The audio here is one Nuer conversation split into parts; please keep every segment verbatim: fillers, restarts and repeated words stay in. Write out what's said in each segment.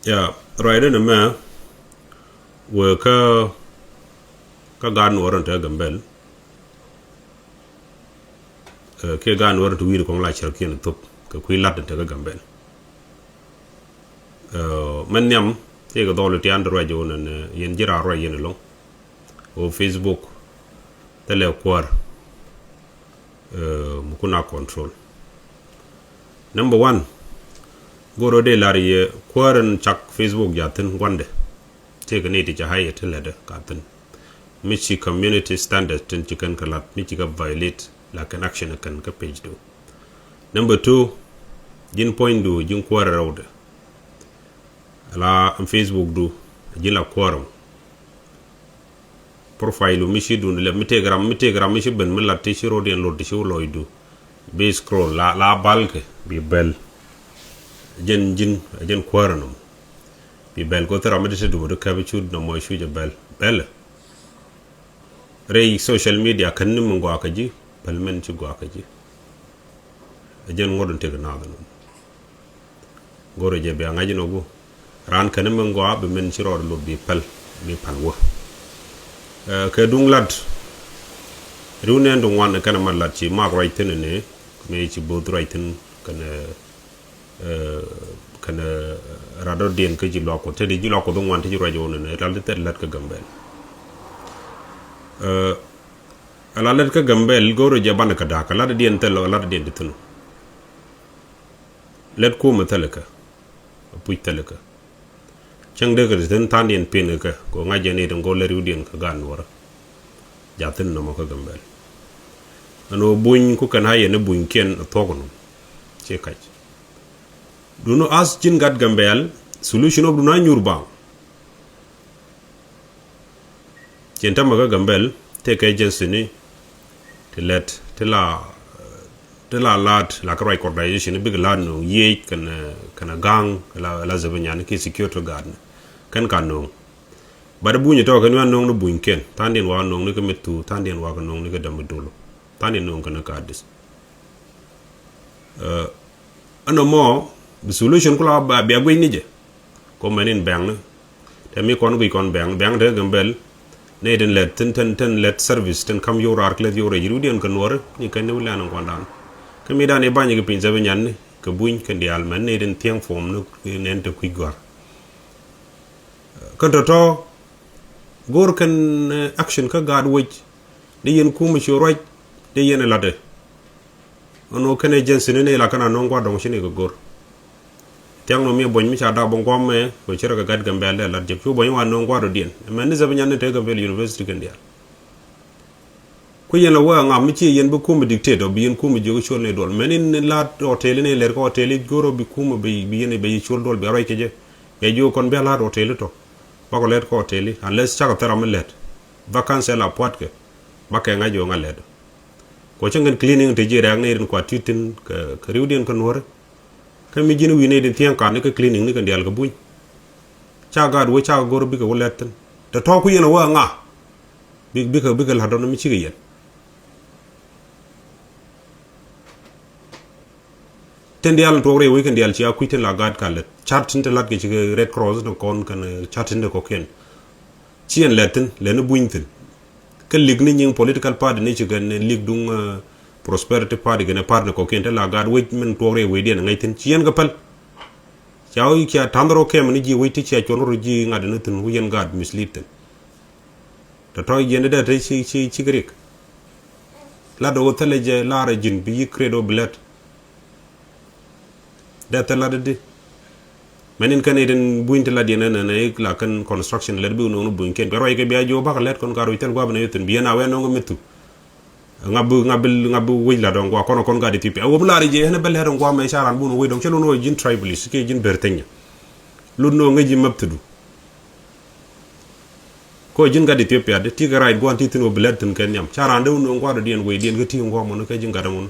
Ya, ruacdä ni mɛ wëë kä, kä gaat Nuɔɔr in te Gambɛl. Ɛ, kiɛ gaat Nuɔɔr in te wi̱i̱ kɔŋ la cärkiɛn thop kɛ kui̱ lat in te kä Gambɛl. Ɛ, mɛn nhiam tëëkɛ dhɔl itian ti ruac wun ɛn, ɛ, yɛn ji̱ raar ruac yɛn ɛlɔŋ. Wä Facebook thilɛ kuäär, ɛ, mi kun a control. Number one, go̱o̱r ɣöö dee la̱r yɛ kuäär in cak Facebook jaathin gua̱ndɛ. Tëëkɛ ni ti ca hayɛ ti lätdɛ ka̱thin. Mi ci community standard tin ci kɛn kɛ la̱t, mi ci kɛ violate, la kɛn action kɛn kä page du. Number two, ji̱n puɔ̱nydu, ji̱n kuäär rɛwdɛ. La ɛn Facebook du, ji̱n la kuäär ɛmɔ. Profile mi ci dun lɛ, mi tëëk ram, mi tëëk ram mi ci ben mi lat ti ci ro̱d yɛn lot ti ci wä lɔcdu. Bi scroll la, la balkɛ bi bɛl. Jɛn ji̱n, jɛn kuäär ɛnɔmɔ. Bi bɛl ko thil ram mi ti ti duɔ̱ɔ̱r di kɛp i̱ cut nɔmɔ i̱ cu jɛ bɛl. Bɛl. Rɛy social media kän ni mi gɔaa kä ji̱, päl mɛn ci gɔaa kä ji̱. Ɛ jɛn ŋuɔ̱t in tëk naath nɔmɔ. Go̱rɛ jɛ bia ŋa̱c inɔ gu. Raan kän ni mi gɔaa bi mɛn ci rɔɔd lot bi päl, bi päl wä. Ɛ, kɛ duŋ lat. Riw nɛn duŋ wan kɛn ma lat ci mak ruac thi̱n ni, mëë ci bo̱o̱th ruac thi̱n kɛn, ɛ, kɛn, ɛ, rat dɔ̱diɛn kä ji̱ luak Kuɔth, te di ji̱ luak Kuɔth ŋuan te ci ruac wä nɛn, ɛ, lat thil lät kä Gambɛl. Ɛ, ɛ, lat lät kä Gambɛl, go̱o̱rɛ jɛ banɛ kä da̱a̱k, ɛ, lat diɛn thil, ɛ, lat diɛn ti thi̱n. Lät kumɛ thil kä, ɛ, puc thil kä. Cäŋ dee kɛ ti thi̱n tha̱a̱ŋdiɛn pin kɛ kɛ, kɛ ŋa̱c jɛ ni ti ŋo̱l lät riwdiɛn kä gaat Nuɔrä. Jaathin nɔmɔ kä Gambɛl. Ɛn ɣöö buny ku kɛn a yɛn i̱ bunykiɛn ɛ thuɔ̱k nɔm. Ci kac. Duŋni as ji̱n gat Gambɛl, solution ɔ bi duŋni a nyuur baŋ. Cien tämɛ kä Gambɛl, tëëkɛ agency ni, ti lɛt, ti la, ti la la̱t, la kä ruac organization, bikɛ la̱t no̱o̱ŋ yiëëc, kɛn, kɛn ga̱a̱ŋ, la, la zɛpɛ nyan, ki security guard ni. Kɛn ka no̱o̱ŋ. Bat buny tɔ̱ kɛn wi̱i̱ a no̱o̱ŋ ni bunykiɛn, tha̱a̱ŋdiɛn wa no̱o̱ŋ ni kä mit thuu, tha̱a̱ŋdiɛn wa kɛ no̱o̱ŋ ni kä däm mi dul. Tha̱a̱ŋdiɛn no̱o̱ŋ kɛn kä adis. Ɛ, ɛnɔ mɔ, bi solution kula ba, bia guic ni jɛ. Kɔ mɛn in bɛŋni. Tɛ mi kɔn guic kɔn bɛŋ, bɛŋ te Gambɛl. Nɛy tin lɛt, tin, tin, tin lɛt service, tin kam yo̱w raar kɛ lɛt yo̱w rɛy riwdiɛn kɛ Nuɔri, ni kɛn ni wilan in kɔn dan. Kä mi dan i̱ bany kɛ piny sɛbɛ nyan ni, kɛ buny, kɛ diaal mɛn, nɛy tin thiɛŋ form ni, nɛn te kui̱ gɔ̱a̱r. Kɛn tɔ̱tɔ̱, go̱o̱r kɛn, ɛ, action kä gaat wec, dee yɛn kumɛ ci ruac, dee yɛn ɛ latdɛ. Ɛn ɣöö kɛn agency ni nɛy la kɛn a no̱o̱ŋ gua̱a̱r dɔ̱ŋ ci ni kɛ go̱r. Thia̱ŋ nɔ mi buɔ̱ny mi ca dak bä gua̱a̱r mɛ kɛ ci rɔ kɛ gat Gambɛl dee lat jek cu buɔ̱ny wa no̱o̱ŋ gua̱a̱r dɔ̱diɛn. Mɛn ni zɛpɛ nyan ni te Gambɛl university kɛn diaal. Ku yɛn la wä ŋa̱p mi ci yɛn bi kumɛ dictate ɔ bi yɛn kumɛ jiök cuɔl ni duɔl. Mɛn in la̱t hotel ni lɛr kä hotel i̱ go̱r ɔ bi kumɛ bi, bi yɛn bi cuɔl duɔl bi a ruac kɛ jɛ. Bia jiök kɔn bia la̱t hotel itɔ. Bakɔ lɛt kä hotel i̱ unless cakɔ thɛr ram mi lɛt. Vacancy la pua̱tkɛ. Bakɛ ŋa̱c jɛ ɣöö ŋa̱ lɛt. Kɔ cäŋ kɛn cleaning te ji̱ rɛ̈ɛ̈k ni rin kua ti̱t thi̱n kɛ, kɛ riwdiɛn kä Nuɔ̱ri. Kä mi ji̱n wi̱i̱ ni tin thiɛŋ kan ni kä cleaning ni kɛn diaal kɛ buny. Ca gaat wee ca go̱r bikɛ wä lɛt thi̱n. Te tɔ̱ ku yɛn a wä a ŋa. Bi, bikɛ, bikɛ la̱t dɔ̱n mi cikɛ yɛn. Tin diaal in tuɔɔk rɛy wec kɛn diaal cia kui̱ tin la gaat ka lät. Cat tin te lat kɛ cikɛ Red Cross ni kɔn kɛn, eh, cat tin te kɔkiɛn. Ci ɛn lɛt thi̱n, lɛt ni buny thi̱n. Kä lik ni nyiŋ political party ni cikɛ ni lik duŋ, eh, Prosperity Party kɛn party ni kɔkiɛn te la gaat wec min tuɔɔk rɛy wecdiɛn ŋäc thi̱n. Ci ɛn kɛ päl. Cia wec cia ta̱ndhɛ rɔ kɛm ni ji̱ wec ti cia cuɔn rɔ ji̱ ŋa̱t ni thi̱n wec ɛn gaat mislead thi̱n. Tɔ̱tɔ̱ jiɛn dee te ci, ci, ci kɛ rik. Lat ɣöö thilɛ jɛ laarɛ ji̱n bi yi create ɣöö bi lɛt. Dee thil lat di. Mɛn in kɛn itin buny ti lat yɛn ɛn ɛn la kɛn construction lɛt bi wun wun buny kɛn. Bɛ ruac kɛ bia jiɔ bakɛ lɛt kɔn ka ruc thil guap ni yuthin bi yɛn a wɛn nɔŋ kɛ mithu. Ŋa bi, ŋa bi, ŋa bi wec lat ɔŋ gua kɔn kɔn gat Ethiopia. Ɛ wä bi lar jɛ ɛn ɛ bɛ lɛt ɔŋ gua mɛ ca ran bun wec dɔŋ cɛ lun wä ji̱n tribalist kɛ ji̱n bɛr thenya. Lut nɔ ŋäc ji̱ map thidu. Kɔ ji̱n gat Ethiopia di ti kɛ right guan ti thi̱n wä bi lɛt thi̱n kɛ nhiam. Ca ran di wun wä guan dɔdiɛn wecdiɛn kä ti wä guan mɔni kɛ ji̱n gat ɛmɔni.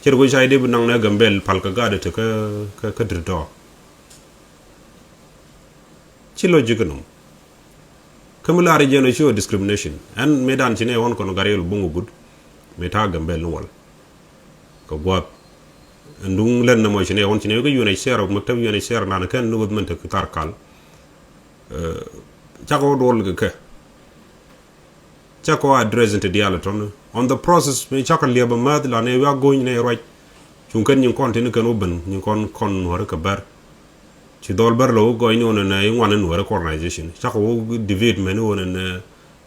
Cɛ ri wä ca idee bi naŋ nɛ Gambɛl pal kɛ gat ɛ te kä, kä, kä dir tɔ. Ci logic kɛ nom. Kä mi lar jɛn ɔ ci ɔ discrimination. Ɛn mëë dan ci nɛ ɣɔn kɔn gat yɛl buŋ ɔ gud. Mëë ta̱a̱ Gambɛl ni wal. Kɛ gua̱a̱th. Ɛn duŋ lɛn nɛ mɔ ci nɛ ɣɔn ci nɛ wä kä U N H C R ɔ maktab U N H C R nanɛ kɛn ni wä mɛn te kɛ thar kal. Cakɔ duɔl kɛ kɛ. Cakɔ address in te diaal tɔn on the process mi cakɔ liɛp a mɛth la nɛ wä go̱ny nɛ ruac. Cuŋ kɛn nyin kɔn tin kɛn wä ben nyin kɔn kɔn nuɔri kɛ bɛr. Ci dhɔl bɛr lɛ wä gɔny ni wä nɛ nɛ iŋuan ni nuɔri kɛ organization cakɔ wä divide mɛn ni wä nɛ nɛ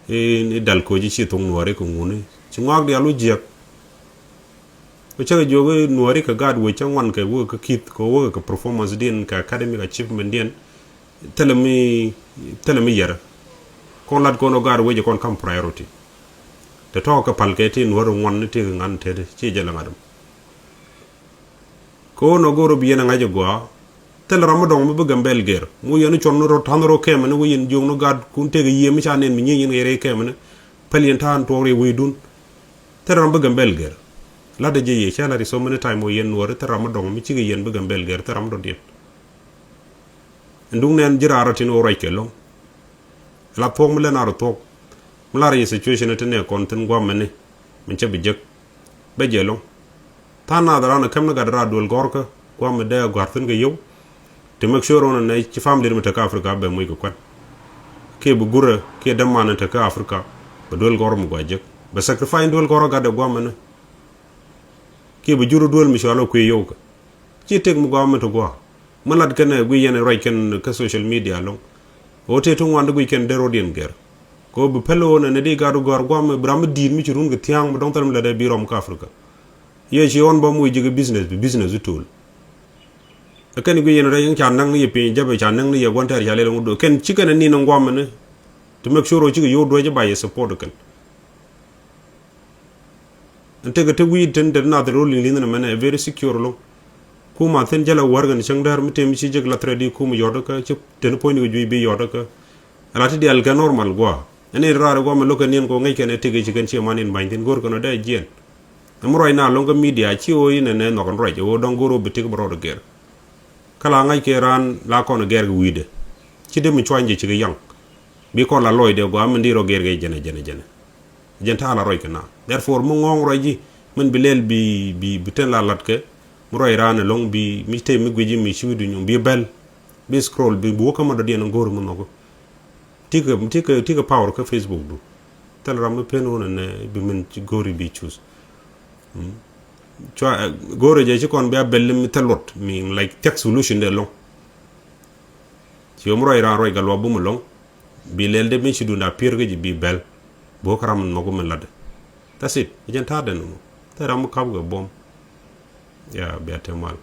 i dal koci ci thuŋ nuɔri kɛ ŋuni ci ŋuak diaal wä jiɛk. Wä cakɔ jiök i nuɔri kɛ gaat wec cä ŋuan kɛ wä kɛ kith kɛ wä kɛ performance diɛn kɛ academic achievement diɛn. Thilɛ mi thilɛ mi yɛrɛ. Kɔn lat kɔn ɔ gaat wec kɔn kam priority. Te tɔɔk kɛ pal kɛ ti nuɔri ŋuan ni ti kɛ ŋan te ci jɛ lɛ ŋadum. Kɛ ɣöö nɔ go̱o̱r bi yɛn ɛ ŋa̱c ɛ gɔaa. Thilɛ ram mi dɔ̱ŋ mi bi Gambɛl gɛr mi wä yɛn cuɔn ni rɔ ta̱nh rɔ kɛmɛ ni wä yɛn jiök ni gat kun tëk ɛ yiëë mi ca nɛn mi nyieny yɛn kɛ yɛn rɛy kɛmɛ ni. Päl yɛn ta̱a̱n tuɔɔk rɛy wecdun. Thilɛ ram bi Gambɛl gɛr. Lat ɛ jɛ yɛ cä lat i̱ so many time wä yɛn nuɔri thilɛ ram mi dɔ̱ŋ mi cikɛ yɛn bi Gambɛl gɛr thilɛ ram mi dɔ̱diɛn. Ɛn duŋ nɛn ji̱ raar rɔ tin wä ruac kɛ lo̱ŋ. La thuɔ̱k mi lɛ nar thuɔ̱k. Mi lar yɛ situation ti nɛ kɔn thin guam mɛni. Min cɛ bi jek. Bɛ jɛ lo̱ŋ. Tha̱a̱ŋ nath ran ɛ käm ni gat raa duël gɔ̱rkä guam mi dee gua̱r thin kɛ yio̱w. Ti make sure ɣän ɛnɛ ci family mi tekä Africa bɛ moc kɛ kuan. Kiɛ bi gurɛ kiɛ däman in tekä Africa bɛ duël gɔ̱rä mi gua̱ jek bɛ sacrifice duël gɔ̱rä gat dee guam mɛni. Kiɛ bi jur duël mi cual ɔ kui̱ yio̱w kɛ. Ci tëk mi gua̱a̱ mi ti gua̱a̱ mi lat kɛn ɛ guic yɛn ɛ ruac kɛn kä social media lo̱ŋ. Ɣöö tëë ti ŋuan ti guic kɛn dee rot yɛn gɛr. Kɛ ɣöö bi päl ɣöö nɛn ɛ di gaat ɣöö gɔ̱a̱r gua̱a̱m mi bi ram mi di̱i̱t mi ci run kɛ thia̱a̱ŋ mi dɔ̱ŋ thil mi lat ɛ bi rɔm kä Africa. Yɛ ci ɣɔn bä muc ji̱ kɛ business bi business i̱ to̱l. Ɛ kɛn guic yɛn ɛ ruac in ca näk ni yɛ piny jäpɛ ca näk ni yɛ gua̱n tɛɛr ca lɛl ŋut kɛn ci kɛn ɛ ni̱n in gua̱a̱m mɛni. To make sure ɣöö cikɛ yio̱w duec i̱ ba yɛ support kɛn. Ɛn tekɛ te wi̱i̱ tin te nath rol in li̱nh ni mɛnɛ very secure loŋ. Kuma thin jälɛ wär kɛn cäŋ däär mi tem ci jek lath rɛt di kum yɔt kä ci ten puɔ̱ny ni kɛ jui̱ bi yɔt kä. Ala ti dial kɛ normal gua̱a̱ ɛn in raar gua̱a̱ mɛ lo̱k kɛn niɛn kɔ ŋäc kɛn ɛ tekɛ ci kɛn ci man in ba̱ny thin go̱r kɛn ɔ dee jiɛn. Ɛm ruac na loŋ kä media ci ɣöö in ɛn ɛ nhɔk ɛn ruac ɣöö dɔ̱ŋ go̱r ɣöö bi tik bɛ rɔɔd gɛr. Kä la ŋa̱c kɛ raan la kɔn gɛr kɛ wi̱i̱dɛ. Ci dee mi cuany jɛ ci kɛ yaŋ. Bi kɔn la lɔcdɛ gua̱a̱ min di rɔ gɛr kɛ jɛnɛ jɛnɛ jɛnɛ. Jɛn ta̱a̱ la ruac kɛ na therefore mi ŋɔ̱ɔ̱ŋ ruac ji̱ min bi lɛl bi bi bi ten la lat kɛ. Mi ruac raan ɛlɔ̱ŋ bi mi tëë mi guic ji̱ mi ci wi̱du nyuŋ bi bɛl. Bi scroll bi bi wä kä ma dɔ̱diɛn in go̱o̱r mi nhɔk. Tikɛ tikɛ tikɛ power kä Facebook du. Thil ram mi pen wun ɛnɛ bi min ci go̱o̱ri bi choose. Cua go̱o̱rɛ jɛ ci kɔn bia bɛl mi thil luɔt mi like thiak solution dɛ lɔŋ. Ci yom ruac ran ruac gal wa bum lɔŋ. Bi lɛl dɛ mi ci dunda pier kä ji̱ bi bɛl. Bo kä ram mi nhɔk mi lat. That's it. Jɛn ta̱a̱ dɛn mɔ thil ram mi kap kɛ bom. Ya bia te mal.